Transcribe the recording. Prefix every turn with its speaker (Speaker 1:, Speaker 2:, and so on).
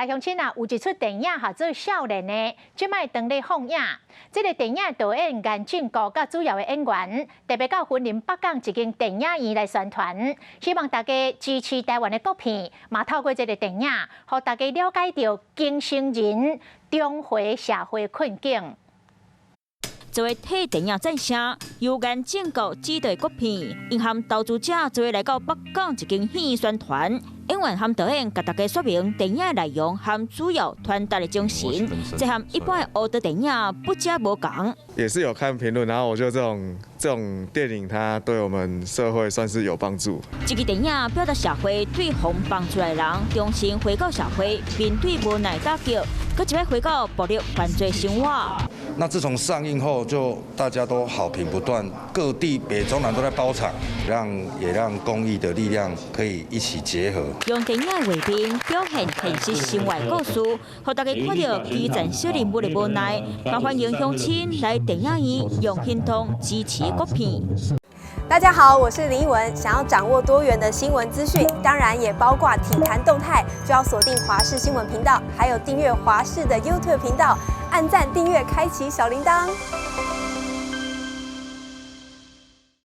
Speaker 1: 來鄉親啊，有一齣電影號做《少年的》，這擺當咧放映。這个電影導演顏正國佮主要的演員，特別到雲林北港一間電影院來宣傳，希望大家支持台灣的國片，嘛透過這个電影，予大家了解著更生人重回社會困境。
Speaker 2: 做伙替電影贊聲，由顏正國指導國片，𪜶和投資者做伙來到北港一間戲院宣傳。演員和導演共大家說明電影內容和主要傳達的精神，這和一般的烏道電影不遮無仝。
Speaker 3: 也是有看評論，然後我覺得這種電影，它對我們社會算是有幫助。
Speaker 2: 這个電影表達社會對予放出來的人重新回到社會，面對無奈打擊，閣一擺回到暴力犯罪生活。
Speaker 4: 那自從上映後，就大家都好評不斷，各地北中南都在包場，也讓公益的力量可以一起結合。
Speaker 2: 用電影畫面表現現實生活故事，予大家看著基層小人物的無奈，也歡迎鄉親來電影院用行動支持國片。
Speaker 5: 大家好，我是林奕文。想要掌握多元的新聞資訊，當然也包括體壇動態，就要鎖定華視新聞頻道，還有訂閱華視的 YouTube 頻道，按讚、訂閱、開啟小鈴鐺。